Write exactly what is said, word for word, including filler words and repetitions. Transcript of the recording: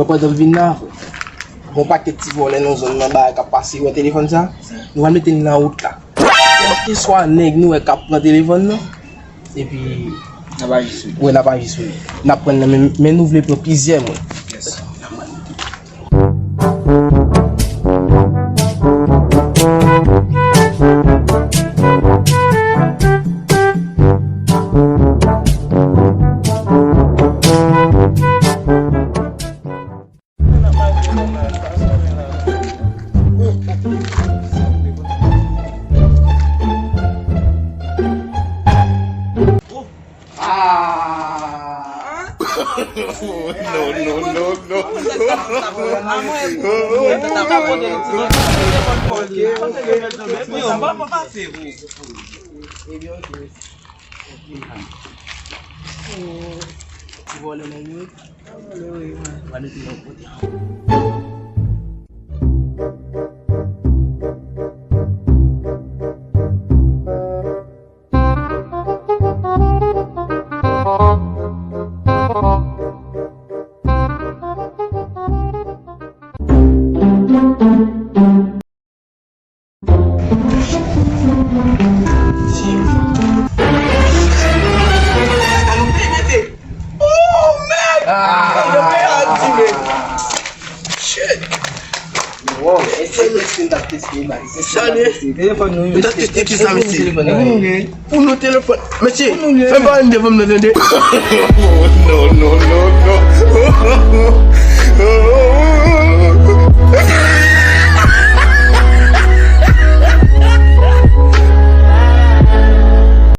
Mwen pandan m vin la, gon pakèt ti vòlè nan zòn nan bagay k ap pase, wè telefòn sa, nou pral mete l nan wout la. Kèlkeswa nèg nou wè k ap pran telefòn nan, epi N ap aji sou li. Wè, n ap aji sou li. N ap pran l nan men, men nou vle pran plizyè moun. Yes. Ah! No, no, no, no. Ebyen, ok. Ti vòlè nèg yo. Pou nou telefòn. Mesye, fè m pale m devan m nan, tande. No, no, no, no.